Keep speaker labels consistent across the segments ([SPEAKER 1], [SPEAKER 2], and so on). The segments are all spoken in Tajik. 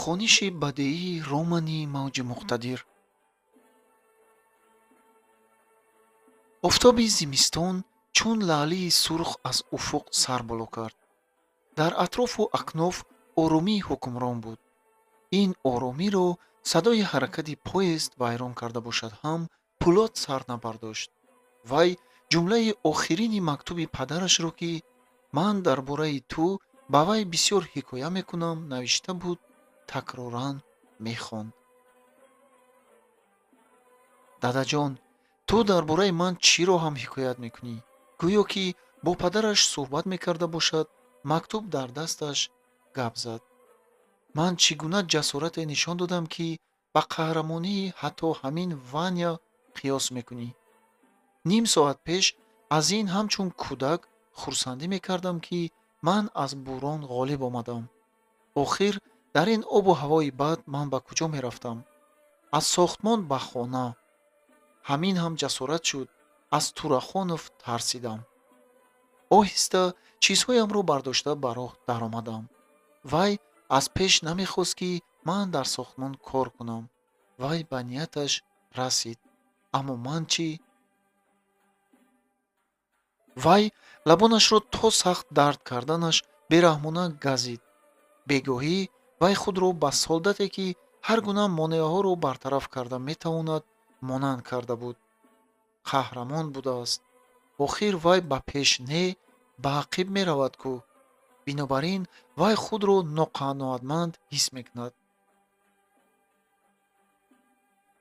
[SPEAKER 1] Хониши бадеии романи Мавҷи муқтадир. Офтоби зимистон чун лаълии сурх аз уфуқ сар боло кард. Дар атрофу акноф оромӣ ҳукмрон буд. Ин оромиро садои ҳаракати поезд вайрон карда бошад ҳам, Пулод сар набардошт. Вай ҷумлаи охирини мактуби падарашро, ки «Ман дар бораи ту ба вай бисёр ҳикоя мекунам» навишта буд, такроран мехонд. Дадаҷон, ту дар бораи ман чиро ҳам ҳикоят мекунӣ? Гӯё ки бо падараш суҳбат мекарда бошад, мактуб дар дасташ гап зад. Ман чӣ гуна ҷасорате нишон додам, ки ба қаҳрамонии ҳатто ҳамин Ваня қиёс мекунӣ? Ним соат пеш аз ин ҳамчун кӯдак хурсандӣ мекардам, ки ман аз бӯрон ғолиб омадам. Охир дар ин обу ҳавои бад ман ба куҷо мерафтам? Аз сохтмон ба хона. Ҳамин ҳам ҷасорат шуд. Аз Турахонов тарсидам. Оҳиста чизҳоямро бардошта ба роҳ даромадам. Вай аз пеш намехост, ки ман дар сохтмон кор кунам. Вай ба нияташ расид. Аммо ман чӣ? Вай лабонашро то сахт дард карданаш бераҳмона газид. Бегоҳӣ вай худро ба солдате, ки ҳар гуна монеаҳоро бартараф карда метавонад, монанд карда буд. Қаҳрамон будааст. Охир вай ба пеш не, ба ақиб меравад кӯ. Бинобар ин вай худро ноқаноатманд ҳис мекунад.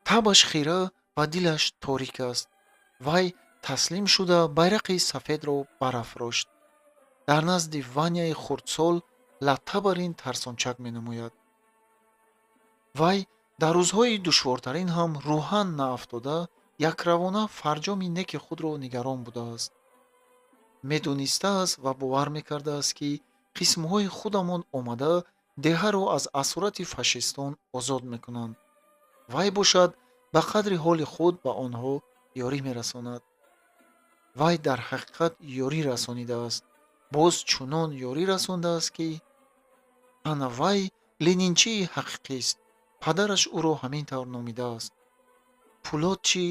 [SPEAKER 1] Табаш хира ва дилаш торик аст. Вай таслим шуда байрақи сафедро барафрошт. Дар назди Ваняи хурдсол латта бар ин тарсончак менамояд. Вай дар рӯзҳои душвортарин ҳам рӯҳан наафтода, якравона фарҷоми неки худро нигарон будааст. Медонистааст ва бовар мекардааст, ки қисмҳои худамон омада деҳаро аз асорати фашистон озод мекунанд. Вай бошад, ба қадри ҳоли худ ба онҳо ёрӣ мерасонад. Вай дар ҳақиқат ёрӣ расонидааст. Боз чунон ёрӣ расондааст, ки ана вай ленинчии ҳақиқист. Падараш ӯро ҳамин тавр номидааст. Пулод чӣ?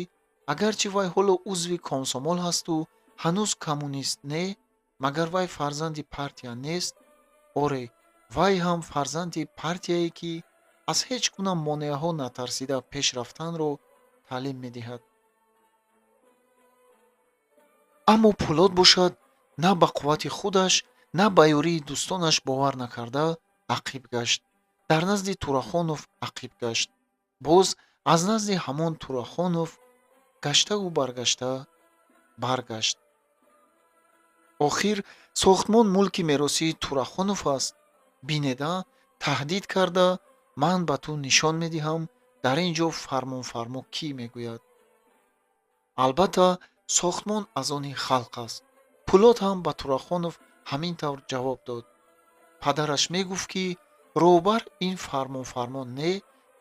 [SPEAKER 1] Агарчи вай ҳоло узви комсомол ҳасту ҳанӯз коммунист не, магар вай фарзанди партия нест? Оре, вай ҳам фарзанди партияе, ки аз ҳеҷ гуна монеаҳо натарсида пеш рафтанро таълим медиҳад. Аммо Пулод бошад, на ба қуввати худаш, на ба ёрии дӯстонаш бовар накарда, ақиб гашт. Дар назди Турахонов ақиб гашт. Боз аз назди ҳамон Турахонов гаштаву баргашта баргашт. Охир сохтмон мулки меросии Турахонов аст. Бинеда, таҳдид карда, ман ба ту нишон медиҳам, дар ин ҷо фармонфармо кӣ мегӯяд. Албатта, сохтмон аз они халқ аст. Пулод ҳам ба Турахонов ҳамин тавр ҷавоб дод. Падараш мегуфт, ки роҳбар ин фармонфармо не,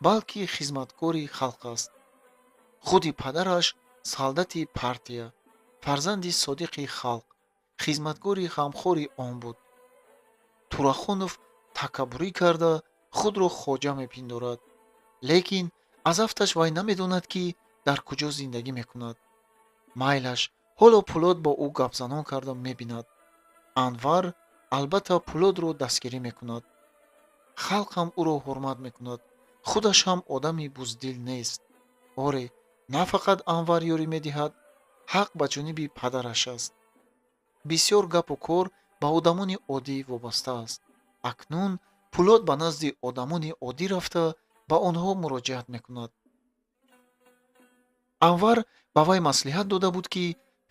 [SPEAKER 1] балки хизматкори халқ аст. Худи падараш солдати партия, фарзанди содиқи халқ, хизматгори ғамхори он буд. Турахонов такаббурӣ карда худро хоҷа мепиндорад. Лекин аз афташ вай намедонад, ки дар куҷо зиндагӣ мекунад. Майлаш, ҳоло Пулод бо ӯ гапзанон карда мебинад. Анвар албатта Пулодро дастгирӣ мекунад. Халқ ҳам ӯро ҳурмат мекунад. Худаш ҳам одами буздил нест. Оре, на фақат Анвар ёрӣ медиҳад, ҳақ ба ҷониби падараш аст. Бисёр гапу кор ба одамони оддӣ вобаста аст. Акнун Пулод ба назди одамони оддӣ рафта, ба онҳо муроҷиат мекунад. Анвар ба вай маслиҳат дода буд, ки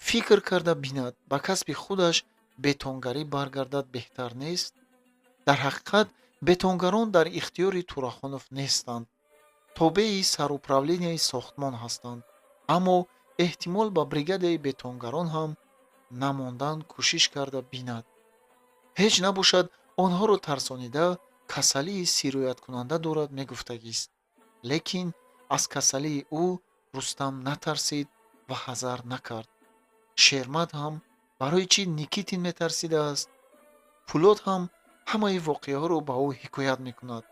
[SPEAKER 1] фикр карда бинад, ба касби худаш бетонгарӣ баргардад беҳтар нест? Дар ҳақиқат бетонгарон дар ихтиёри Турахонов нестанд. Тобеи саруправленияи сохтмон ҳастанд. Аммо эҳтимол ба бригадаи бетонгарон ҳам намондан кӯшиш карда бинад. Ҳеҷ набошад, онҳоро тарсонида, касалии сирояткунанда дорад мегуфтагист. Лекин аз касалии ӯ Рустам натарсид ва ҳазар накард. Шермат ҳам барои чӣ Никитин метарсидааст? Пулод ҳам ҳамаи воқеаҳоро ба ӯ ҳикоят мекунад.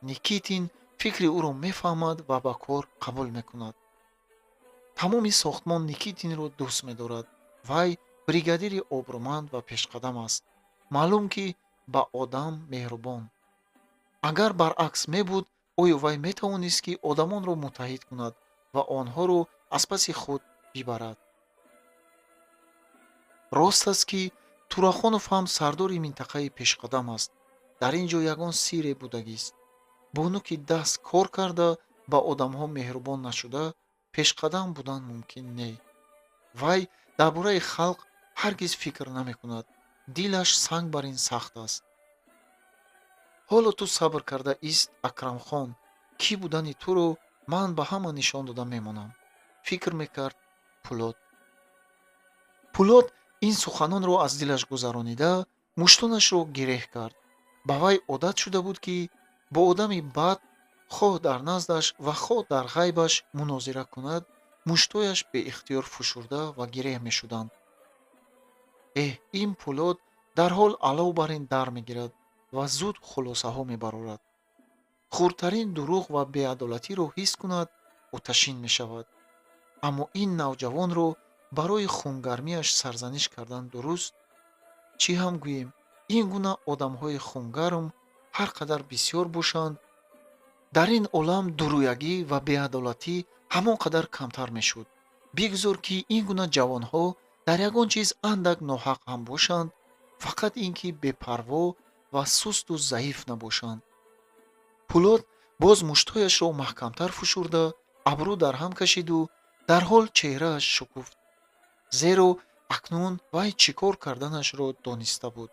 [SPEAKER 1] Никитин фикри ӯро мефаҳмад ва ба кор қабул мекунад. Тамоми сохтмон Никитинро дӯст медорад. Вай бригадири обрӯманд ва пешқадам аст. Маълум, ки ба одам меҳрубон. Агар баръакс мебуд, оё вай метавонист, ки одамонро муттаҳид кунад ва онҳоро аз паси худ бибарад? Рост аст, ки Турахонов ҳам сардори минтақаи пешқадам аст. Дар ин ҷо ягон сирре будагист. Бо нуки даст кор карда, ба одамҳо меҳрубон нашуда, пешқадам будан мумкин не. Вай дар бораи халқ ҳаргиз фикр намекунад. Дилаш санг бар ин сахт аст. Ҳоло ту сабр карда ист, Акрамхон, кӣ будани туро ман ба ҳама нишон дода мемонам, фикр мекард Пулод. Пулод ин суханонро аз дилаш гузаронида, муштонашро гиреҳ кард. Ба вай одат шуда буд, ки бо одами бад, хоҳ дар наздаш ва хоҳ дар ғайбаш мунозира кунад, муштояш беихтиёр фушурда ва гиреҳ мешуданд. Эҳ, ин Пулод дарҳол алов бар ин дар мегирад ва зуд хулосаҳо мебарорад. Хурдтарин дурӯғ ва беадолатиро ҳис кунад, оташин мешавад. Аммо ин навҷавонро барои хунгармиаш сарзаниш кардан дуруст? Чӣ ҳам гӯем, ин гуна одамҳои хунгарм ҳар қадар бисёр бошанд, дар ин олам дурӯягӣ ва беадолатӣ ҳамон қадар камтар мешуд. Бигзор, ки ин гуна ҷавонҳо дар ягон чиз андак ноҳақ ҳам бошанд, фақат ин ки бепарво ва сусту заиф набошанд. Пулод боз муштҳояшро маҳкамтар фушурда, абрӯ дар ҳам кашиду дарҳол чеҳрааш шукуфт, зеро акнун вай чӣ кор карданашро дониста буд.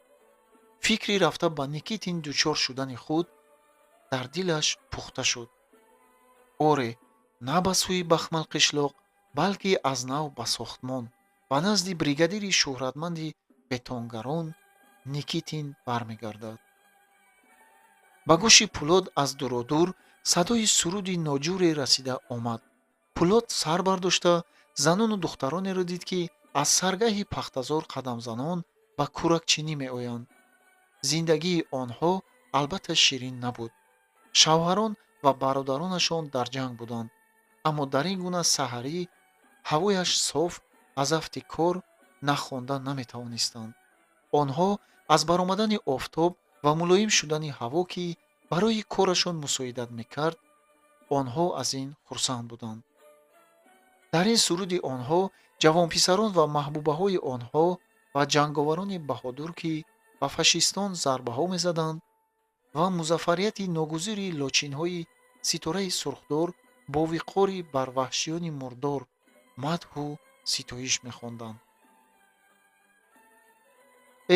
[SPEAKER 1] Фикри рафта ба Никитин дучор шудани худ дар дилаш пухта шуд. Оре, на ба сӯи Бахмалқишлоқ, балки аз нав ба сохтмон, ба назди бригадири шӯҳратманди бетонгарон Никитин бармегардад. Ба гӯши Пулод аз дуродур садои суруди ноҷуре расида омад. Пулод сар бардошта занону духтаронеро дид, ки аз саргаҳи пахтазор қадамзанон ба кӯракчинӣ меоянд. Зиндагии онҳо албатта ширин набуд. Шавҳарон ва бародаронашон дар ҷанг буданд, аммо дар ин гуна саҳарӣ ҳавояш соф аз афти кор нахонда наметавонистанд. Онҳо аз баромадани офтоб ва мулоим шудани ҳаво, ки барои корашон мусоидат мекард, онҳо аз ин хурсанд буданд. Дар ин суруди онҳо ҷавонписарон ва маҳбубаҳои онҳо ва ҷанговарони баҳодур, ки ба фашистон зарбаҳо мезаданд, ва музаффарияти ногузири лочинҳои ситораи сурхдор бо виқори бар ваҳшиёни мурдор мадҳу ситоиш мехонданд.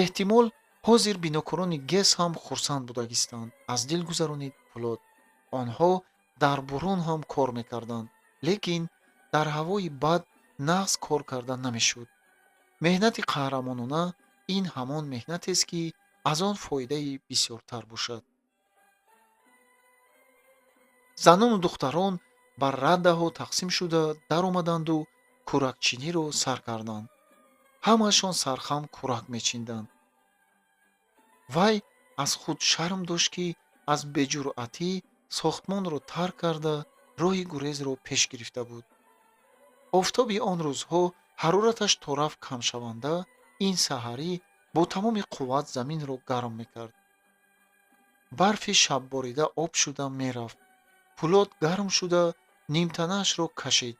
[SPEAKER 1] Эҳтимол, ҳозир бинокорони ГЭС ҳам хурсанд будагистанд, аз дил гузаронид Пулод. Онҳо дар бурун ҳам кор мекарданд, лекин дар ҳавои бад нағз кор карда намешуд. Меҳнати қаҳрамонона ин ҳамон меҳнатест, ки аз он фоидаи бисёртар бошад. Занону духтарон ба раддаҳо тақсим шуда даромаданду кӯракчиниро сар карданд. Ҳамаашон сархам кӯрак мечинданд. Вай аз худ шарм дошт, ки аз беҷуръатӣ сохтмонро тарк карда, роҳи гурезро пеш гирифта буд. Офтоби он рӯзҳо ҳарораташ торафт камшаванда, ин саҳарӣ бо тамоми қувват заминро гарм мекард. Барфи шабборида об шуда мерафт. Пулод гарм шуда нимтанаашро кашид,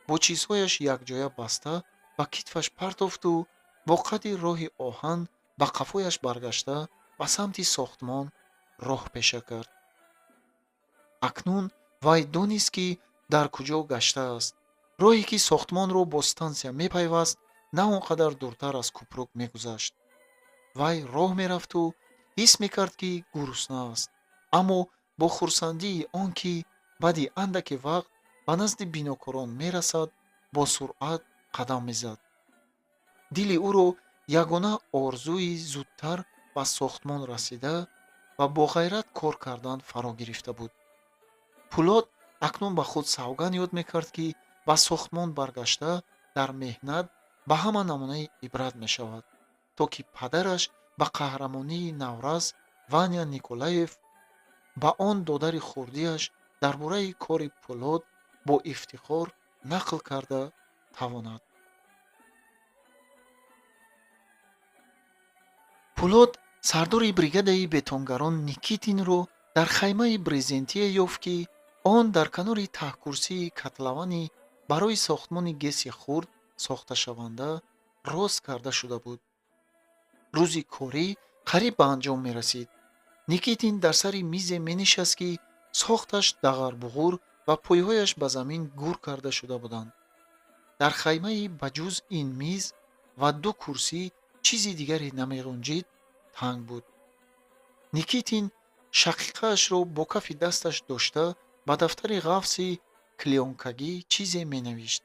[SPEAKER 1] бо чизҳояш якҷоя баста ба китфаш партофту бо қадди роҳи оҳан ба қафояш баргашта, ба самти сохтмон роҳ пеша кард. Акнун вай донист, ки дар куҷо гаштааст. Роҳе, ки сохтмонро бо стансия мепайваст, на он қадар дуртар аз купрук мегузашт. Вай роҳ мерафту ҳис мекард, ки гурусна аст, аммо бо хурсандии он ки баъди андаке вақт ба назди бинокорон мерасад, бо суръат қадам мезад. Дили ӯро ягона орзуи зудтар ба сохтмон расида ва бо ғайрат кор кардан фаро гирифта буд. Пулод акнун ба худ савганд ёд мекард, ки ба сохтмон баргашта, дар меҳнат ба ҳама намунаи ибрат мешавад, то ки падараш ба қаҳрамонии наврас Ваня Николаев Ба он додари хурдиаш дар бораи кори Пӯлод бо ифтихор нақл карда тавонад. Пӯлод сардори бригадаи бетонгарон Никитинро дар хаймаи брезентие ёфт, ки он дар канори таҳкурсии котловани барои сохтмони ГЭСи хурд сохташаванда рост карда шуда буд. Рӯзи корӣ қариб ба анҷом мерасид. Никитин дар сари мизе менишаст, ки сохташ дағарбуғур ва пойҳояш ба замин гур карда шуда буданд. Дар хаймаи ба ҷуз ин миз ва ду курсӣ чизи дигаре намеғунҷид, танг буд. Никитин шақиқаашро бо кафи дасташ дошта, ба дафтари ғафси клеёнкагӣ чизе менавишт.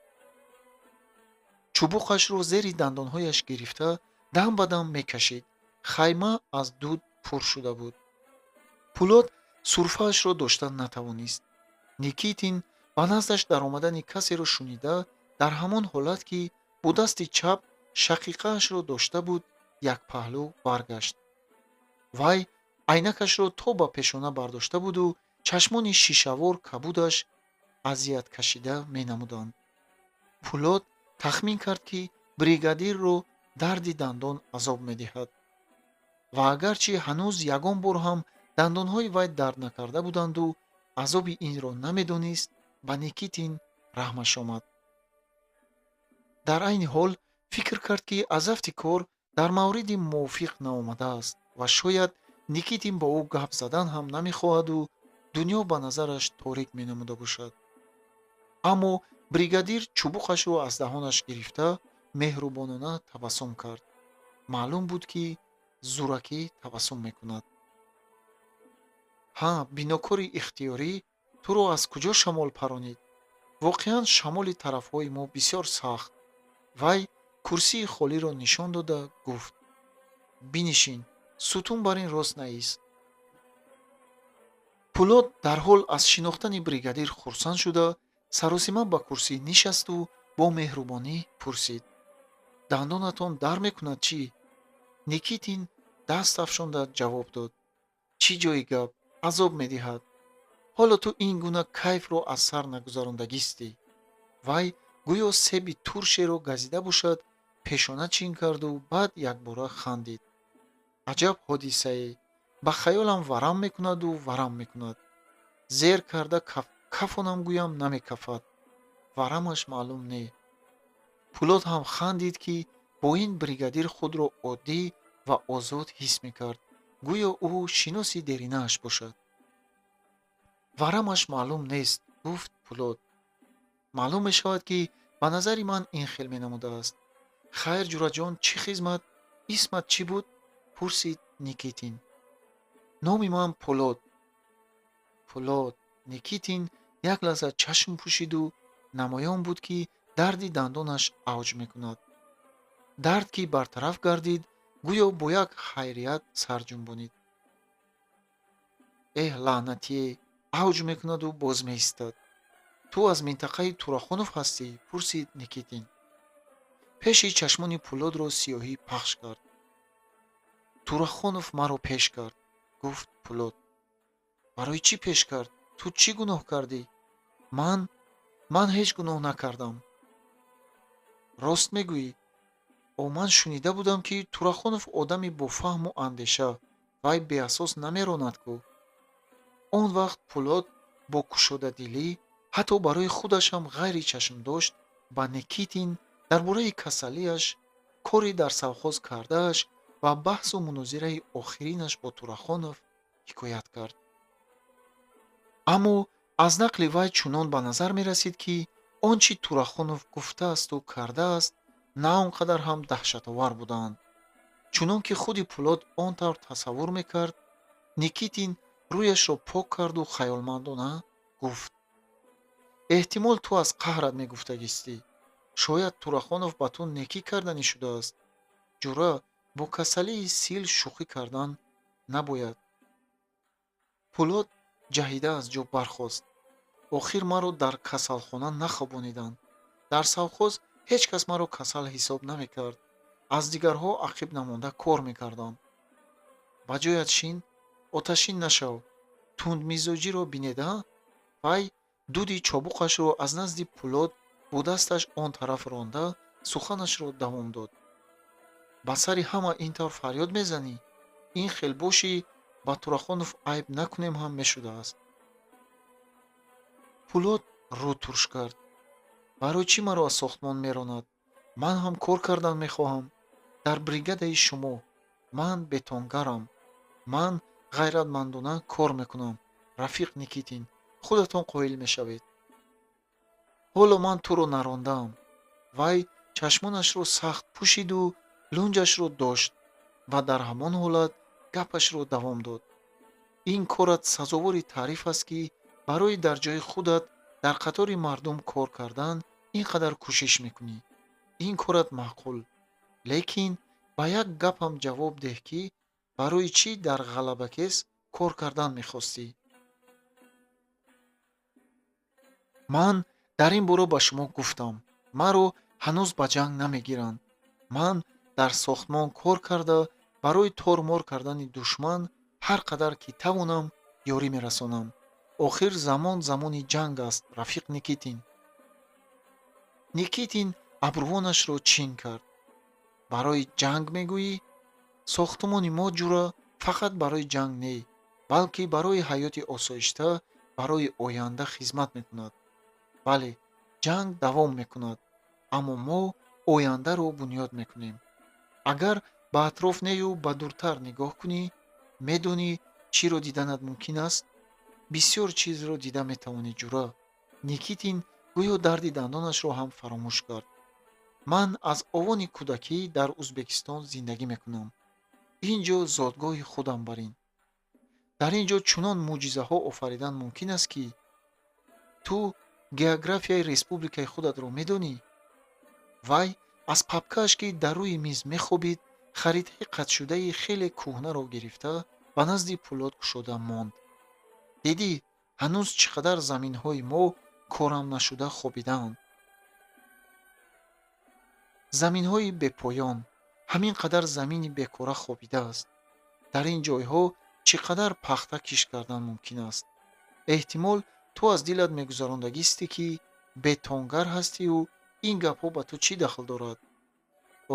[SPEAKER 1] Чӯбуқашро зери дандонҳояш гирифта, дам ба дам мекашид. Хайма аз дуд пур шуда буд. Пӯлод сурфаашро дошта натавонист. Никитин ба наздаш даромадани касеро шунида, дар ҳамон ҳолат, ки бо дасти чап шақиқаашро дошта буд, як паҳлӯ баргашт. Вай айнакашро то ба пешона бардошта буду чашмони шишавор кабудаш азияткашида менамуданд. Пӯлод тахмин кард, ки бригадирро дарди дандон азоб медиҳад. Ва агарчи ҳанӯз ягон бор ҳам дандонҳои вай дард накарда буданду азоби инро намедонист, ба Никитин раҳмаш омад. Дар айни ҳол фикр кард, ки аз афти кор дар мавриди мувофиқ наомадааст ва шояд Никитин бо ӯ гап задан ҳам намехоҳаду дунё ба назараш торик менамуда бошад. Аммо бригадир чӯбуқашро аз даҳонаш гирифта, меҳрубонона табассум кард. Маълум буд, ки зӯракӣ табассум мекунад. Ҳа, бинокори ихтиёрӣ, туро аз куҷо шамол паронид? Воқеан, шамоли тарафҳои мо бисёр сахт. Вай курсии холиро нишон дода, гуфт: бинишин, сутун бар ин рост наист. Пӯлод дарҳол аз шинохтани бригадир хурсанд шуда, саросима ба курсӣ нишасту бо меҳрубонӣ пурсид: дандонатон дар мекунад чӣ? Никитин даст афшонда ҷавоб дод: чӣ ҷои гап, азоб медиҳад. Ҳоло ту ин гуна кайфро аз сар нагузарондагистӣ. Вай гӯё себи туршеро газида бошад, пешона чин карду баъд якбора хандид. Аҷаб ҳодисае! Ба хаёлам варам мекунаду варам мекунад. Зер карда кафонам гӯям намекафад. Варамаш маълум не. Пӯлод ҳам хандид, ки бо ин бригадир худро оддӣ ва озод ҳис мекард, гӯё ӯ шиноси деринааш бошад. Варамаш маълум нест, гуфт Пӯлод. Маълум мешавад, ки ба назари ман ин хел менамудааст. Хайр, ҷураҷон, чӣ хизмат? Исмат чӣ буд? Пурсид Никитин. Номи ман Пӯлод. Пӯлод. Никитин як лаҳза чашм пӯшиду намоён буд, ки дарди дандонаш авҷ мекунад. Дард ки бартараф гардид, гӯё бо як хайрият сар ҷунбонид. Эҳ, лаънатие, авҷ мекунаду боз меистад. Ту аз минтақаи Турахонов ҳастӣ? Пурсид Никитин. Пеши чашмони Пӯлодро сиёҳӣ пахш кард. Турахонов маро пеш кард, гуфт Пӯлод. Барои чӣ пеш кард? Ту чӣ гуноҳ кардӣ? Ман ҳеҷ гуноҳ накардам. Рост мегӯӣ? О, ман шунида будам, ки Турахонов одами бофаҳму андеша, вай беасос намеронад ку. Он вақт Пӯлод бо кушодадилӣ, ҳатто барои худашам ғайри чашмдошт, ба Никитин дар бораи касалиаш, кори дар совхоз кардааш ва баҳсу мунозираи охиринаш бо Турахонов ҳикоят кард. Аммо аз нақли вай чунон ба назар мерасид, ки он чӣ Турахонов гуфтаасту кардааст, на он қадар ҳам даҳшатовар буданд, чунон ки худи Пӯлод он тавр тасаввур мекард. Никитин рӯяшро пок карду хаёлмандона гуфт: эҳтимол, ту аз қаҳрат мегуфтагистӣ. Шояд Турахонов ба ту некӣ карданӣ шудааст. Ҷура, бо касалии сил шӯхӣ кардан набояд. Пӯлод ҷаҳида аз ҷо бархост. Охир маро дар касалхона нахобониданд. Дар совхоз ҳеҷ кас маро касал ҳисоб намекард. Аз дигарҳо ақиб намонда кор мекардам. Ба ҷоят шин, оташин нашав. Тундмизоҷиро бинед, а? Вай дуди чобуқашро аз назди Пулод бо дасташ он тараф ронда, суханашро давом дод: «Ба сари ҳама ин тавр фарёд мезанӣ? Ин хел бошӣ, ба Турахонов айб накунем ҳам мешудааст». Пулод рӯ турш кард: «Барои чӣ маро аз сохтмон меронад? Ман ҳам кор кардан мехоҳам. Дар бригадаи шумо. Ман бетонгарам. Ман ғайратмандона кор мекунам, рафиқ Никитин, худатон қоил мешавед». «Ҳоло ман туро нарондаам». Вай чашмонашро сахт пӯшиду лунҷашро дошт ва дар ҳамон ҳолат гапашро давом дод: «Ин корат сазовори таъриф аст, ки барои дар ҷои худат дар қатори мардум кор кардан ин қадар кӯшиш мекунӣ. Ин корат маъқул. Лекин ба як гапам ҷавоб деҳ, ки барои чӣ дар ғалабакес кор кардан мехостӣ?» «Ман дар ин бора ба шумо гуфтам. Маро ҳанӯз ба ҷанг намегиранд. Ман дар сохтмон кор карда, барои тормор кардани душман ҳар қадар ки тавонам ёрӣ мерасонам. Охир замон замони ҷанг аст, рафиқ Никитин». Никитин абрувонашро чин кард: «Барои ҷанг мегӯӣ? Сохтмони мо, ҷура, фақат барои ҷанг не, балки барои ҳаёти осоишта, барои оянда хизмат мекунад. Бале, ҷанг давом мекунад, аммо мо ояндаро бунёд мекунем. Агар ба атроф нею ба дуртар нигоҳ кунӣ, медонӣ чиро диданат мумкин аст? Бисёр чизро дида метавонӣ, ҷура». Никитин гӯё дарди дандонашро ҳам фаромӯш кард: «Ман аз овони кӯдакӣ дар Узбекистон зиндагӣ мекунам. Ин ҷо зодгоҳи худам барин. Дар ин ҷо чунон мӯъҷизаҳо офаридан мумкин аст, ки ту географияи республикаи худатро медонӣ?» Вай аз папкааш, ки дар рӯи миз мехобид, харитаи қатшудаи хеле кӯҳнаро гирифта, ба назди Пулод кушода монд: «Дидӣ, ҳанӯз чӣ қадар заминҳои мо корам нашуда хобидаанд? Заминҳои бепоён. Ҳамин қадар замини бекора хобидааст. Дар ин ҷойҳо чӣ қадар пахта кишт кардан мумкин аст. Эҳтимол, ту аз дилат мегузарондагистӣ, ки бетонгар ҳастию ин гапҳо ба ту чӣ дахл дорад.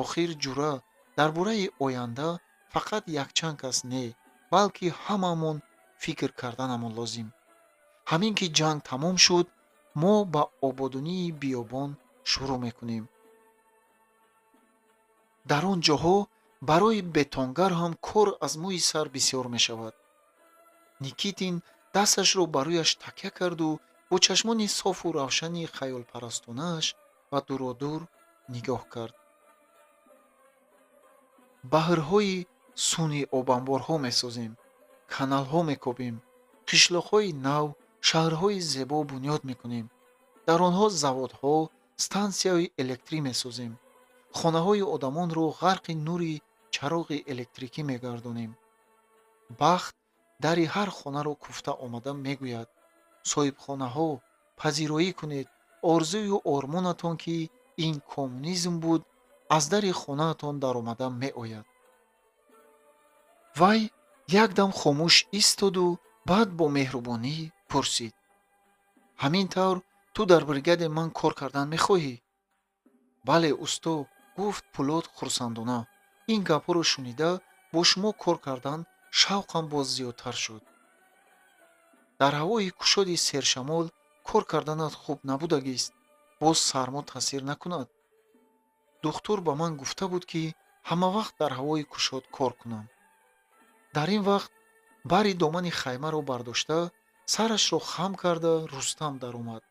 [SPEAKER 1] Охир, ҷура, дар бораи оянда фақат якчанд кас не, балки ҳамаамон фикр карданамон лозим. Ҳамин ки ҷанг тамом шуд, мо ба ободонии биёбон шурӯъ мекунем. Дар он ҷоҳо барои бетонгар ҳам кор аз мӯи сар бисёр мешавад». Никитин дасташро ба рӯяш такя карду бо чашмони софу равшани хаёлпарастонааш ба дуродур нигоҳ кард: «Баҳрҳои сунъи обанборҳо месозем, каналҳо мекобем, қишлоқҳои нав, шаҳрҳои зебо бунёд мекунем. Дар онҳо заводҳо, стансияҳои электрӣ месозем. Хонаҳои одамонро ғарқи нури чароғи электрикӣ мегардонем. Бахт дари ҳар хонаро куфта омада мегӯяд: соҳибхонаҳо, пазироӣ кунед, орзую ормонатон, ки ин коммунизм буд, аз дари хонаатон даромада меояд». Вай якдам хомӯш истоду баъд бо меҳрубонӣ пурсид: «Ҳамин тавр ту дар бригадаи ман кор кардан мехоҳӣ?» «Бале, усто», гуфт Пулод хурсандона. «Ин гапҳоро шунида, бо шумо кор кардан шавқам боз зиёдтар шуд». «Дар ҳавои кушоди сершамол кор карданат хуб набудагист. Боз сармо таъсир накунад?» «Духтур ба ман гуфта буд, ки ҳамавақт дар ҳавои кушод кор кунам». Дар ин вақт бари домани хаймаро бардошта, сарашро хам карда, Рустам даромад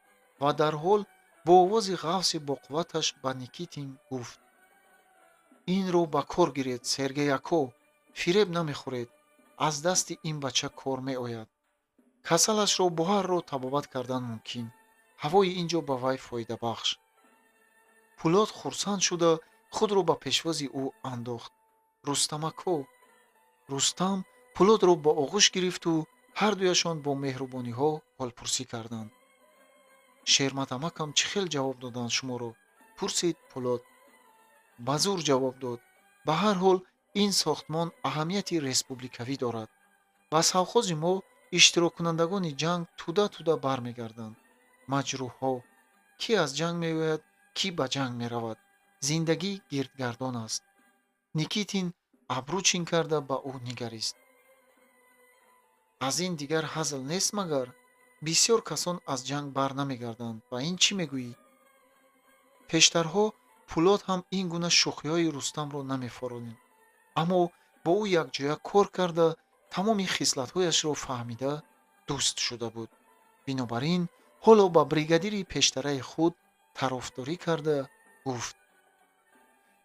[SPEAKER 1] ва дарҳол бо овози ғафси боқувваташ ба Никитин гуфт: «Инро ба кор гиред, Сергей ако, фиреб намехӯред, аз дасти ин бача кор меояд. Касалашро бо ҳар роҳ табобат кардан мумкин. Ҳавои ин ҷо ба вай фоидабахш». Пулод хурсанд шуда, худро ба пешвози ӯ андохт: «Рустамако!» Рустам Пулодро ба оғӯш гирифту ҳардуяшон бо меҳрубониҳо ҳолпурсӣ карданд. «Шерматамакам чӣ хел ҷавоб доданд шуморо?» пурсид Пулод. «Ба зур ҷавоб дод. Ба ҳар ҳол, ин сохтмон аҳамияти республикавӣ дорад. Ба совхози мо Иштироккунандагони ҷанг тӯда-тӯда бармегарданд. Маҷрӯҳҳо. Кӣ аз ҷанг меояд, кӣ ба ҷанг меравад. Зиндагӣ гирдгардон аст. Никитин абрӯ чин карда ба ӯ нигарист. Аз ин дигар ҳазл нест магар? Бисёр касон аз ҷанг бар намегарданд. Ба ин чӣ мегӯӣ? Пештарҳо Пулод ҳам ин гуна шӯхиҳои Рустамро намефаронид, аммо бо ӯ якҷоя кор карда, тамоми хислатҳояшро фаҳмида дӯст шуда буд. Бинобар ин ҳоло ба бригадири пештараи худ тарафдорӣ карда гуфт: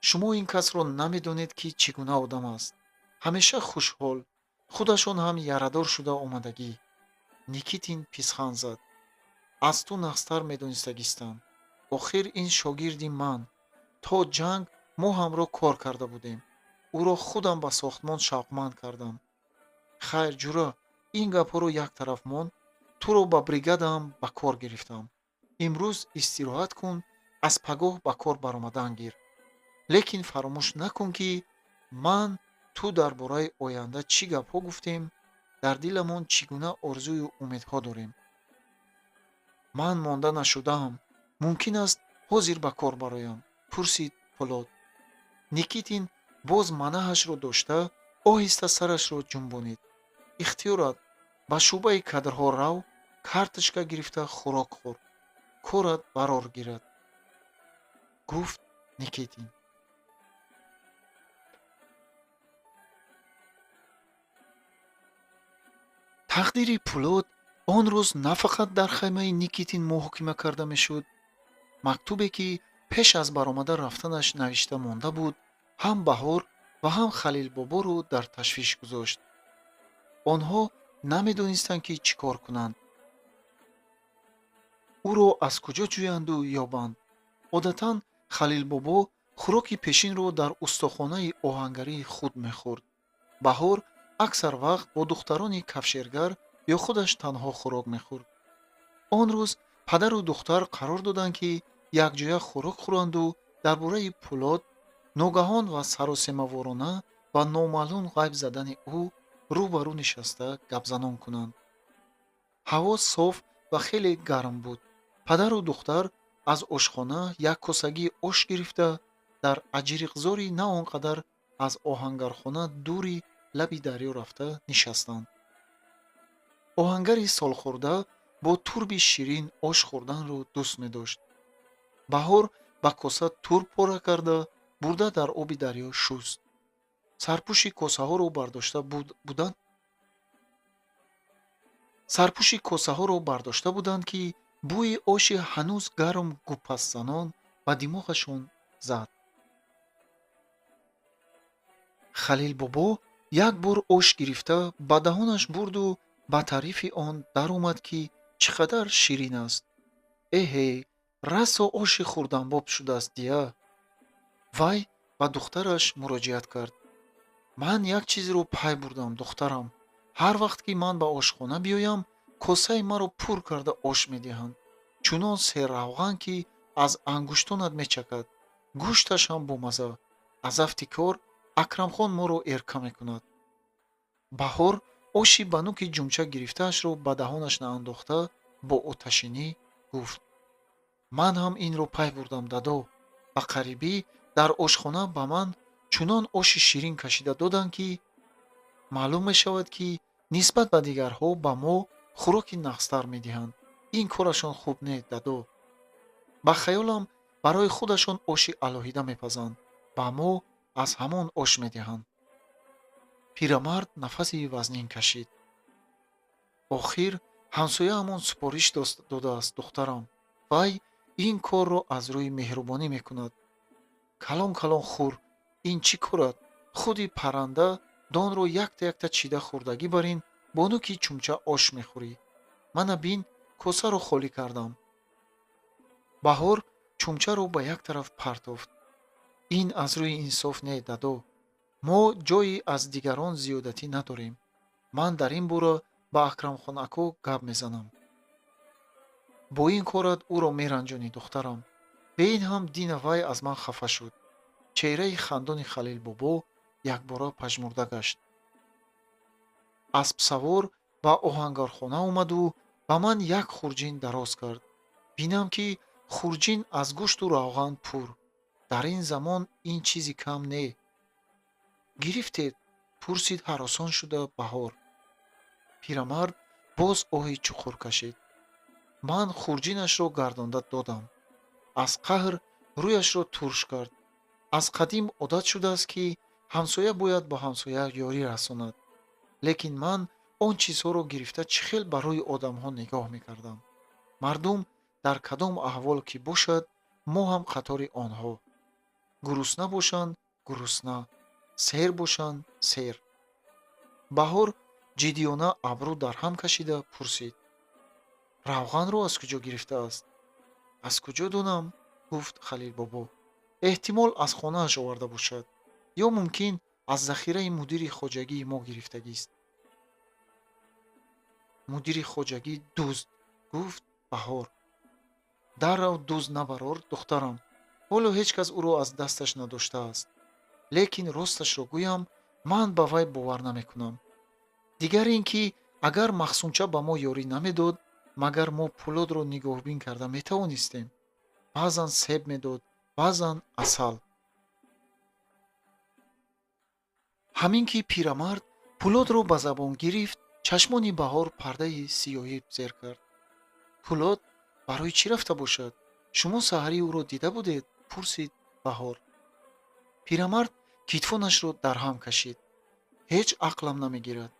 [SPEAKER 1] шумо ин касро намедонед, ки чӣ гуна одам аст. Ҳамеша хушҳол, худашон ҳам ярадор шуда омадагӣ. Никитин писхан зад. Аз ту нағзтар медонистагистам. Охир ин шогирди ман. То ҷанг мо ҳамроҳ кор карда будем. Ӯро худам ба сохтмон шавқманд кардам. Хайр, ҷура, ин гапҳоро як тараф мон, туро ба бригадаам ба кор гирифтам. Имрӯз истироҳат кун, аз пагоҳ ба кор баромадан гир. Лекин фаромӯш накун, ки ман ту дар бораи оянда чӣ гапҳо гуфтем, дар диламон чӣ гуна орзую умедҳо дорем. Ман монда нашудаам. Мумкин аст ҳозир ба кор бароям, пурсид Пулод. Никитин боз манаҳашро дошта, оҳиста сарашро ҷунбонид. Ихтиёрат, ба шӯъбаи кадрҳо рав, карточка гирифта хӯрок хӯр. Корат барор гирад, гуфт Никитин. Тақдири Пулод он рӯз на фақат дар хаймаи Никитин муҳокима карда мешуд. Мактубе, ки пеш аз баромада рафтанаш навишта монда буд, ҳам Баҳор ва ҳам Халилбоборо дар ташвиш гузошт. Онҳо намедонистанд, ки чӣ кор кунанд. Ӯро аз куҷо ҷӯянду ёбанд? Одатан Халилбобо хӯроки пешинро дар устохонаи оҳангарии худ мехӯрд. Баҳор аксар вақт бо духтарони кафшергар ё худаш танҳо хӯрок мехӯрд. Он рӯз падару духтар қарор доданд, ки якҷоя хӯрок хӯранду дар бораи Пулод ногаҳон ва саросемаворона ва номаълум ғайб задани ӯ рӯ ба рӯ нишаста гапзанон кунанд. Ҳаво соф ва хеле гарм буд. Падару духтар аз ошхона як косагии ош гирифта дар аҷириқзори на он қадар аз оҳангархона дури лаби дарё рафта нишастанд. Оҳангари солхӯрда бо турби ширин ош хӯрданро дӯст медошт. Баҳор ба коса турб пора карда, бурда дар оби дарё шуст. Сарпӯши косаҳоро бардошта буданд. Сарпӯши косаҳоро бардошта буданд, ки бӯи оши ҳанӯз гарм гупастзанон ба димоғашон зад. Халилбобо як бор ош гирифта ба даҳонаш бурду ба таърифи он даромад, ки чӣ қадар ширин аст. Эҳе, расо оши хурданбоб шудааст дия. Вай ба духтараш муроҷиат кард. Ман як чизро пай бурдам, духтарам. Ҳар вақт ки ман ба ошхона биёям, косаи маро пур карда ош медиҳанд. Чунон серравған, ки аз ангуштонат мечакад. Гӯшташ ҳам бомаза. Аз афти кор Акрамхон моро эрка мекунад. Баҳор оши ба нуки ҷумча гирифтаашро ба даҳонаш наандохта бо оташинӣ гуфт: ман ҳам инро пай бурдам, дадо. Ба қарибӣ дар ошхона ба ман чунон оши ширин кашида доданд, ки маълум мешавад, ки нисбат ба дигарҳо ба мо хӯроки нағзтар медиҳанд. Ин корашон хуб не, дадо. Ба хаёлам барои худашон оши алоҳида мепазанд, ба мо аз ҳамон ош медиҳанд. Пирамард нафаси вазнин кашид. Охир ҳамсояамон супориш додааст, духтарам. Вай ин корро аз рӯи меҳрубонӣ мекунад. Калон калон хӯр, ин чӣ корад? Худи парранда донро якта якта чида хӯрдагӣ барин, бо нуки чумча ош мехӯрӣ. Мана бин, косаро холӣ кардам. Баҳор чумчаро ба як тараф партофт. Ин аз рӯи инсоф не, дадо. Мо ҷойи аз дигарон зиёдатӣ надорем. Ман дар ин бора ба Акрамхон ако гап мезанам. Бо ин корат ӯро меранҷонӣ, духтарам. Бе ин ҳам дина вай аз ман хафа шуд. Чеҳраи хандони Халилбобо якбора пажмурда гашт. Аспсавор Ба оҳангархона омаду ба ман як хурҷин дароз кард. Бинам, ки хурҷин аз гӯшту равған пур. Дар ин замон ин чизи кам не. Гирифтед? Пурсид ҳаросон шуда Баҳор. Пирамард боз оҳи чуқур кашид. Ман хурҷинашро гардонда додам. Аз қаҳр рӯяшро турш кард. Аз қадим одат шудааст, ки ҳамсоя бояд ба ҳамсоя ёрӣ расонад. Лекин ман он чизҳоро гирифта чӣ хел ба рӯи одамҳо нигоҳ мекардам. Мардум дар кадом аҳвол ки бошад, мо ҳам қатори онҳо. Гурусна бошанд, гурусна, сер бошанд, сер. Баҳор ҷиддиёна абрӯ дар ҳам кашида пурсид: равғанро аз куҷо гирифтааст? Аз куҷо донам? Гуфт Халилбобо. Эҳтимол, аз хонааш оварда бошад, ё мумкин, аз захираи мудири хоҷагии мо гирифтагист. Мудири хоҷагӣ дузд, гуфт Баҳор. Даррав дузд набарор, духтарам. Ҳоло ҳеҷ кас ӯро аз дасташ надоштааст. Лекин росташро гӯям, ман ба вай бовар намекунам. Дигар ин ки агар Махсумча ба мо ёрӣ намедод, магар мо Пулодро нигоҳбин карда метавонистем? Баъзан себ медод, баъзан асал. Ҳамин ки пирамард Пулодро ба забон гирифт, чашмони Баҳор пардаи сиёҳӣ зер кард. Пулод барои чӣ рафта бошад? Шумо саҳарӣ ӯро дида будед? Пурсид Баҳор. Пирамард китфонашро дар ҳам кашид. Ҳеҷ ақлам намегирад.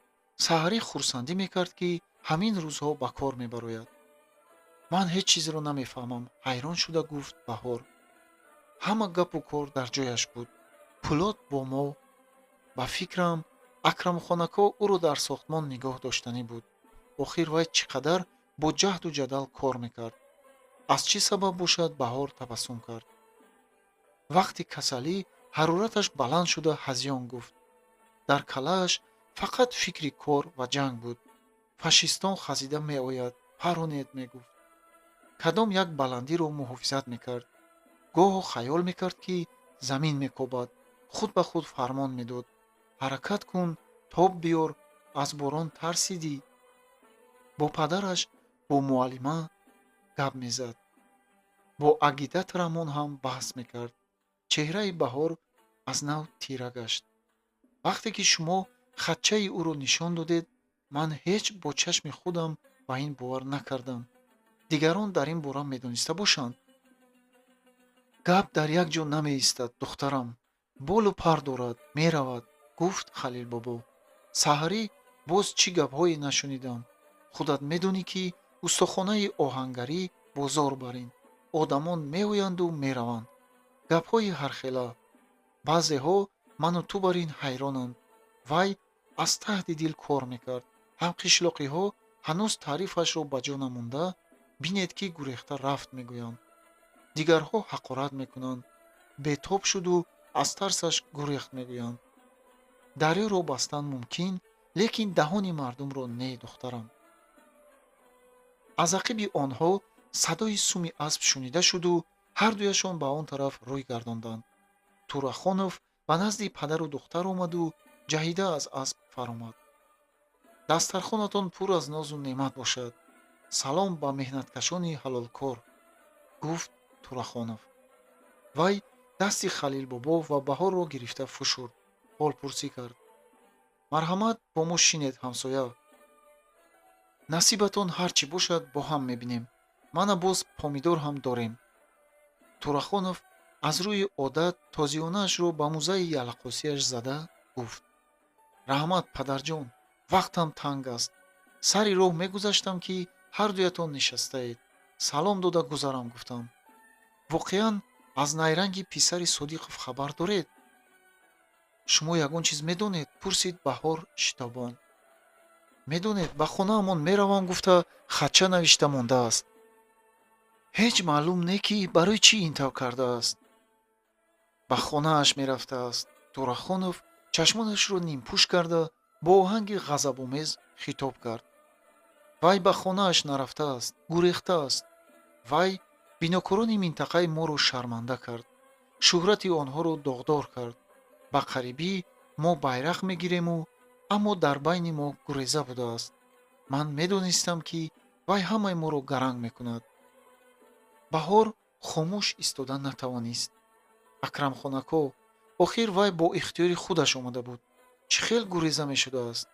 [SPEAKER 1] Саҳарӣ хурсандӣ мекард, ки ҳамин рӯзҳо ба кор мебарояд. Ман ҳеҷ чизро намефаҳмам, ҳайрон шуда гуфт Баҳор. Ҳама гапу кор дар ҷояш буд. Пулод бо мо. Ба фикрам, Акрамхонако ӯро дар сохтмон нигоҳ доштанӣ буд. Охир вай чӣ қадар бо ҷаҳду ҷадал кор мекард. Аз чӣ сабаб бошад, Баҳор табассум кард. Вақти касалӣ ҳарораташ баланд шуда ҳазён гуфт. Дар каллааш фақат фикри кор ва ҷанг буд. Фашистон хазида меояд, паронед, мегуфт. Кадом як баландиро муҳофизат мекард. Гоҳо хаёл мекард, ки замин мекобад, худ ба худ фармон медод: ҳаракат кун, тоб биёр, аз борон тарсидӣ. Бо падараш, бо муаллима гап мезад. Бо агитаторамон ҳам баҳс мекард. Чеҳраи Баҳор аз нав тира гашт. Вақте ки шумо хатчаи ӯро нишон додед, ман ҳеҷ бо чашми худам ба ин бовар накардам. Дигарон дар ин бора медониста бошанд? Гап дар як ҷо намеистад, духтарам. Болу пар дорад, меравад, гуфт Халилбобо. Саҳарӣ боз чӣ гапҳое нашунидам. Худат медонӣ, ки устохонаи оҳангарӣ бозор барин. Одамон меоянду мераванд. Гапҳои ҳархела. Баъзеҳо ману ту бар ин ҳайронанд. Вай аз таҳти дил кор мекард. Ҳамқишлоқиҳо ҳанӯз таърифашро ба ҷо намонда, бинед, ки гурехта рафт, мегӯянд. Дигарҳо ҳақорат мекунанд. Бетоб шуду аз тарсаш гурехт, мегӯянд. Дарёро бастан мумкин, лекин даҳони мардумро не, духтарам. Аз ақиби онҳо садои суми асп шунида шуду ҳардуяшон ба он тараф рӯй гардонданд. Турахонов ба назди падару духтар омаду ҷаҳида аз асп фаромад. Дастархонатон пур аз нозу неъмат бошад. Салом ба меҳнаткашони ҳалолкор, гуфт Турахонов. Вай дасти Халилбобо ва Баҳорро гирифта фушурд, ҳолпурсӣ кард. Марҳамат, бо мо шинед, ҳамсоя. Насибатон ҳар чӣ бошад, бо ҳам мебинем. Мана боз помидор ҳам дорем. Турахонов аз рӯи одат тозиёнаашро ба музаи ялақосияш зада гуфт: раҳмат, падарҷон, вақтам танг аст. Сари роҳ мегузаштам, ки ҳардуятон нишастаед. Салом дода гузарам, гуфтам. Воқеан, аз найранги писари Содиқов хабар доред? Шумо ягон чиз медонед? Пурсид Баҳор шитобон. Медонед, ба хонаамон меравам гуфта хатча навишта мондааст. Ҳеҷ маълум не, ки барои чӣ ин тавр кардааст. Ба хонааш мерафтааст. Турахонов чашмонашро нимпӯш карда бо оҳанги ғазабомез хитоб кард. Вай ба хонааш нарафтааст, гурехтааст. Вай бинокорони минтақаи моро шарманда кард, шӯҳрати онҳоро доғдор кард. Ба қарибӣ мо байрақ мегирему, аммо дар байни мо гуреза будааст. Ман медонистам, ки вай ҳамаи моро гаранг мекунад. Баҳор хомӯш истода натавонист. Акрамхонако, охир вай бо ихтиёри худаш омада буд. Чӣ хел гуреза мешудааст?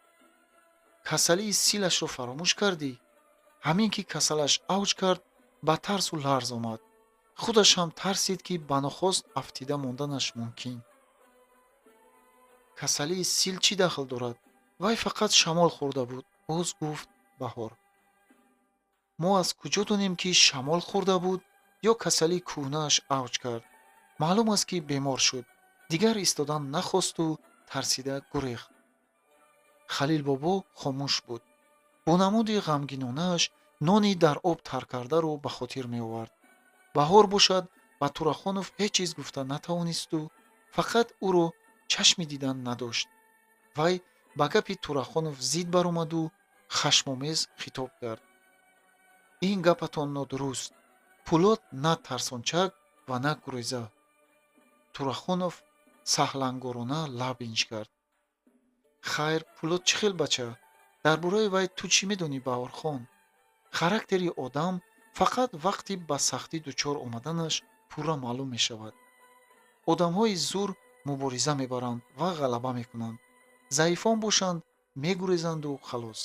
[SPEAKER 1] Касалии силашро фаромӯш кардӣ? Ҳамин ки касалаш авҷ кард, ба тарсу ларз омад. Худаш ҳам тарсид, ки ба нохост афтида монданаш мумкин. Касалии сил чӣ дахл дорад? Вай фақат шамол хӯрда буд, боз гуфт Баҳор. Мо аз куҷо донем, ки шамол хӯрда буд ё касалии кӯҳнааш авҷ кард? Маълум аст, ки бемор шуд. Дигар истодан нахосту тарсида гурехт. Халилбобо хомӯш буд. Бо намуди ғамгинонааш нони дар об тар кардаро ба хотир меовард. Баҳор бошад, ба Турахонов ҳеҷ чиз гуфта натавонисту фақат ӯро чашми дидан надошт. Вай ба гапи Турахонов зид баромаду хашмомез хитоб кард. Ин гапатон нодуруст. Пулод на тарсончак ва на гуреза. Турахонов саҳлангорона лаб инҷ кард. Хайр, Пулод чӣ хел бача? Дар бораи вай ту чӣ медонӣ, Баҳорхон? Характери одам фақат вақти ба сахтӣ дучор омаданаш пурра маълум мешавад. Одамҳои зур мубориза мебаранд ва ғалаба мекунанд. Заифон бошанд, мегурезанду халос.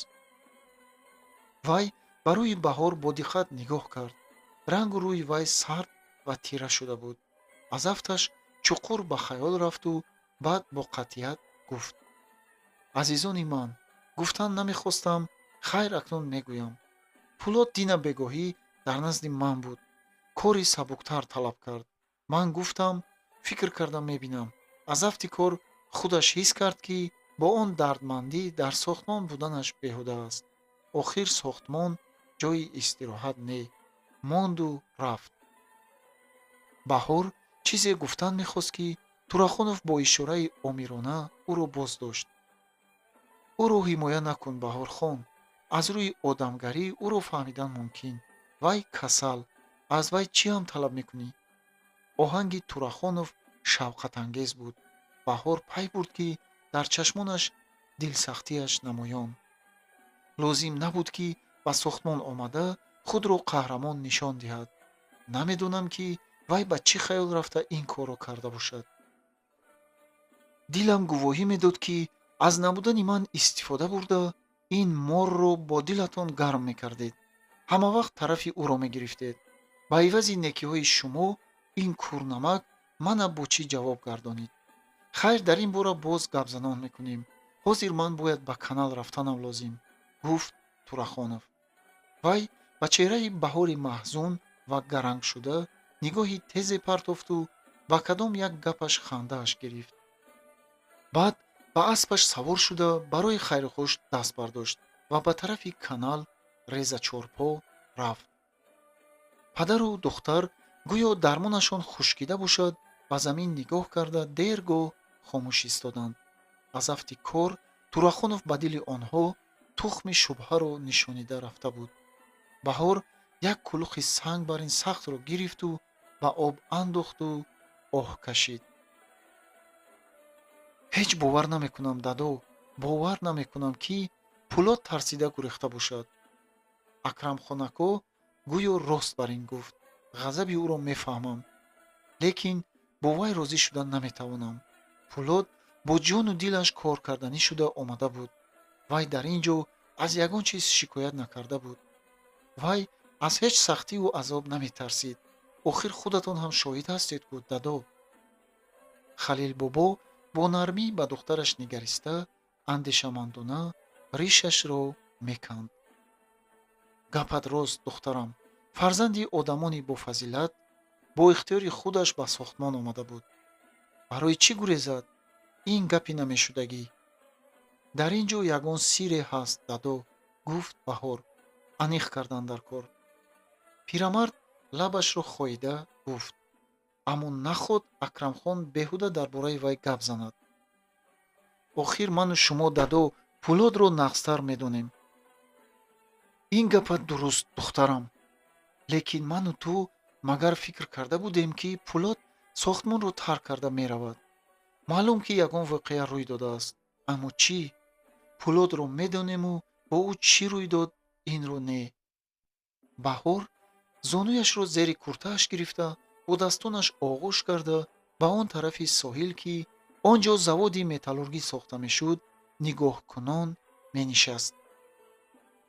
[SPEAKER 1] Вай ба рӯи Баҳор бо диққат нигоҳ кард. Рангу рӯи вай сард ва тира шуда буд. Аз афташ чуқур ба хаёл рафту баъд бо қатъият гуфт: Азизони ман, гуфтан намехостам, хайр, акнун мегӯям. Пулод дина бегоҳӣ дар назди ман буд. Кори сабуктар талаб кард. Ман гуфтам, фикр кардам, мебинам. Аз афти кор худаш ҳис кард, ки бо он дардмандӣ дар сохтмон буданаш беҳуда аст. Охир сохтмон ҷои истироҳат не. Монду рафт. Баҳор чизе гуфтан мехост, ки Турахонов бо ишораи омирона ӯро боздошт. Ӯро ҳимоя накун, Баҳорхон. Аз рӯи одамгарӣ ӯро фаҳмидан мумкин. Вай касал, аз вай чӣ ҳам талаб мекунӣ? Оҳанги Турахонов шавқатангез буд. Баҳор пай бурд, ки дар чашмонаш дилсахтиаш намоён. Лозим набуд, ки ба сохтмон омада худро қаҳрамон нишон диҳад. Намедонам, ки вай ба чӣ хаёл рафта ин корро карда бошад. Дилам гувоҳӣ медод, ки аз набудани ман истифода бурда, ин морро бо дилатон гарм мекардед. Ҳамавақт тарафи ӯро мегирифтед. Ба ивази некиҳои шумо ин курнамак мана бо чӣ ҷавоб гардонид. Хайр, дар ин бора боз гапзанон мекунем. Ҳозир ман бояд ба канал рафтанам лозим, гуфт Турахонов. Вай ба чеҳраи Баҳори маҳзун ва гарангшуда нигоҳи тезе партофту ба кадом як гапаш хандааш гирифт. Баъд ба аспаш савор шуда, барои хайрухуш даст бардошт ва ба тарафи канал резачорпо рафт. Падару духтар гӯё дармонашон хушкида бошад, ба замин нигоҳ карда дергоҳ хомӯш истоданд. Аз афти кор Турахонов ба дили онҳо тухми шубҳаро нишонида рафта буд. Баҳор як кулухи санг бар ин сахтро гирифту ба об андохту оҳ кашид. Ҳеҷ бовар намекунам, дадо, бовар намекунам, ки Пулод тарсида гурехта бошад. Акрамхонако гӯё рост бар ин гуфт. Ғазаби ӯро мефаҳмам, лекин бо вай розӣ шудан наметавонам. Пулод бо ҷону дилаш кор карданӣ шуда омада буд. Вай дар ин ҷо аз ягон чиз шикоят накарда буд. Вай аз ҳеҷ сахтиву азоб наметарсид. Охир худатон ҳам шоҳид ҳастед ку, дадо. Халилбобо бо нармӣ ба духтараш нигариста, андешамандона ришашро меканд. Гапат рост, духтарам. Фарзанди одамони бофазилат бо ихтиёри худаш ба сохтмон омада буд. Барои чӣ гурезад? Ин гапи намешудагӣ. Дар ин ҷо ягон сирре ҳаст, дадо, гуфт Баҳор, аниқ кардан дар кор. Пирамард лабашро хоида гуфт: аммо наход Акрамхон беҳуда дар бораи вай гап занад. Охир ману шумо, дадо, Пулодро нағзтар медонем. Ин гапат дуруст, духтарам. Лекин ману ту магар фикр карда будем, ки Пулод сохтмонро тарк карда меравад? Маълум, ки ягон воқеа рӯй додааст. Аммо чӣ? Пулодро медонему Бо ӯ чӣ рӯй дод, инро не. Баҳор зонуяшро зери куртааш гирифта, бо дастонаш оғӯш карда, ба он тарафи соҳил, ки он ҷо заводи металлургӣ сохта мешуд, нигоҳкунон менишаст.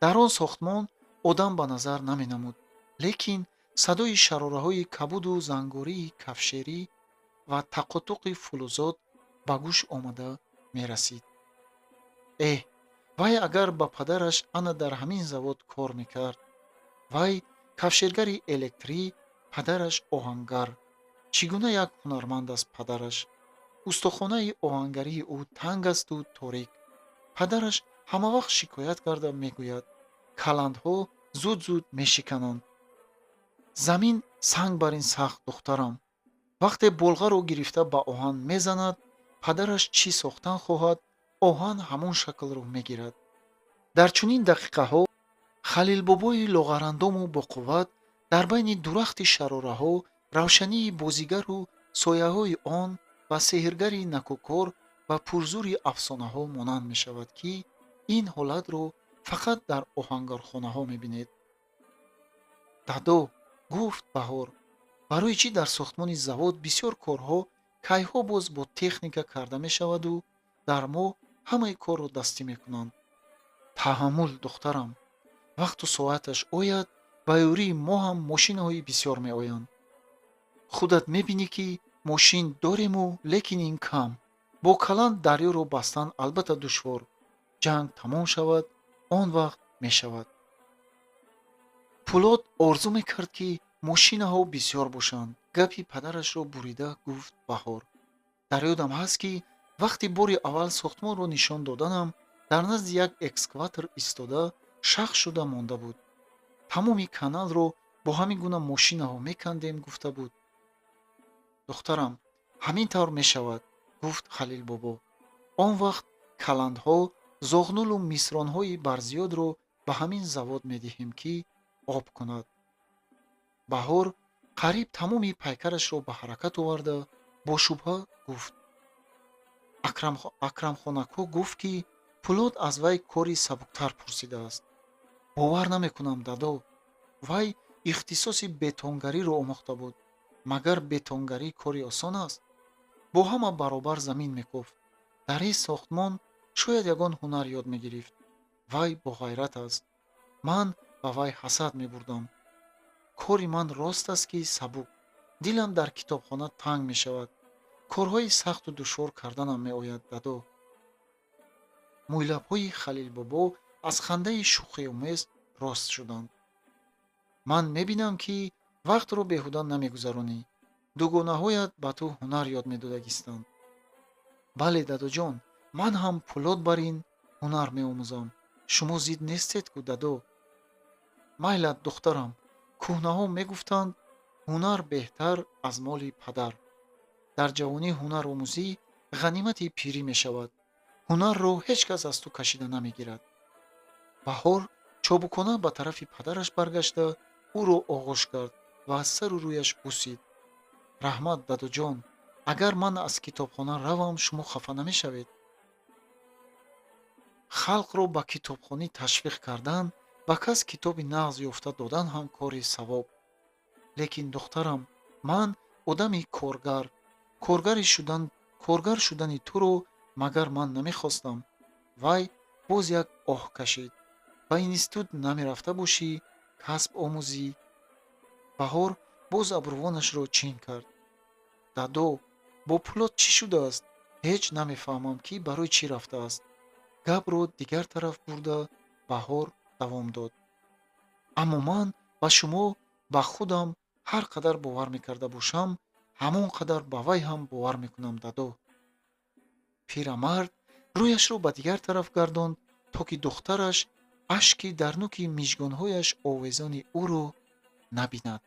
[SPEAKER 1] Дар он сохтмон одам ба назар наменамуд, лекин садои шарораҳои кабуду зангории кафшерӣ ва тақотуқи фулузот ба гӯш омада мерасид. Эҳ, вай агар ба падараш ана дар ҳамин завод кор мекард. Вай кафшергари электрӣ, падараш оҳангар. Чӣ гуна як ҳунарманд аст падараш. Устохонаи оҳангарии ӯ танг асту торик. Падараш ҳамавақт шикоят карда мегӯяд: каландҳо зуд-зуд мешикананд. Замин санг бар ин сахт, духтарам. Вақте болғаро гирифта ба оҳан мезанад, падараш чӣ сохтан хоҳад, оҳан ҳамон шаклро мегирад. Дар чунин дақиқаҳо Халилбобои лоғарандому боқувват дар байни дурахти шарораҳо равшании бозигару сояҳои он ба сеҳргари накӯкор ва пурзури афсонаҳо монанд мешавад, ки ин ҳолатро фақат дар оҳангархонаҳо мебинед. Дадо, гуфт Баҳор, барои чӣ дар сохтмони завод бисёр корҳо кайҳо боз бо техника карда мешаваду дар мо ҳамаи корро дастӣ мекунанд? Таҳаммул, духтарам. Вақту соаташ ояд, ба ёрии мо ҳам мошинаҳои бисёр меоянд. Худат мебинӣ, ки мошин дорему, лекин ин кам. Бо каланд дарёро бастан албатта душвор. Ҷанг тамом шавад, он вақт мешавад. Пулод орзу мекард, ки мошинаҳо бисёр бошанд. Гапи падарашро бурида гуфт Баҳор. Дар ёдам ҳаст, ки вақти бори аввал сохтмонро нишон доданам, дар назди як экскаватор истода шах шуда монда буд. Тамоми каналро бо ҳамин гуна мошинаҳо мекандем, гуфта буд. Духтарам, ҳамин тавр мешавад, гуфт Халилбобо. Он вақт каландҳо, зоғнулу мисронҳои барзиёдро ба ҳамин завод медиҳем, ки об кунад. Баҳор қариб тамоми пайкарашро ба ҳаракат оварда, бо шубҳа гуфт: Акрамхонако гуфт, ки Пулод аз вай кори сабуктар пурсидааст. Бовар намекунам, дадо. Вай ихтисоси бетонгариро омӯхта буд. Магар бетонгарӣ кори осон аст? Бо ҳама баробар замин мекофт. Дар ин сохтмон шояд ягон ҳунар ёд мегирифт. Вай боғайрат аст. Ман ба вай ҳасад мебурдам. Кори ман рост аст, ки сабук. Дилам дар китобхона танг мешавад. Корҳои сахту душвор карданам меояд, дадо. Мӯйлабҳои Халилбобо аз хандаи шӯхиомез рост шуданд. Ман мебинам, ки вақтро беҳуда намегузаронӣ. Дугонаҳоят ба ту ҳунар ёд медодагистанд. Бале, дадоҷон, ман ҳам Пулод бар ин ҳунар меомӯзам. Шумо зид нестед ку, дадо? Майлат, духтарам. Кӯҳнаҳо мегуфтанд, ҳунар беҳтар аз моли падар. Дар ҷавонӣ ҳунаромӯзӣ ғанимати пирӣ мешавад. Ҳунарро ҳеҷ кас аз ту кашида намегирад. Баҳор чобукона ба тарафи падараш баргашта, ӯро оғӯш кард ва аз сару рӯяш бусид. Раҳмат, дадоҷон. Агар ман аз китобхона равам, шумо хафа намешавед? Халқро ба китобхонӣ ташвиқ кардан, ба кас китоби нағз ёфта додан ҳам кори савоб. Лекин, духтарам, ман одами коргар. Коргар шудани туро магар ман намехостам? Вай боз як оҳ кашид. Ба институт намерафта бошӣ, касб омӯзӣ. Баҳор боз абрувонашро чин кард. Дадо, бо Пулод чӣ шудааст? Ҳеҷ намефаҳмам, ки барои чӣ рафтааст. Гапро дигар тараф бурда, Баҳор давом дод. Аммо ман ба шумо, ба худам ҳар қадар бовар мекарда бошам, ҳамон қадар ба вай ҳам бовар мекунам, дадо. Пирамард рӯяшро ба дигар тараф гардонд, то ки духтараш ашки дар нуки мижгонҳояш овезони ӯро набинад.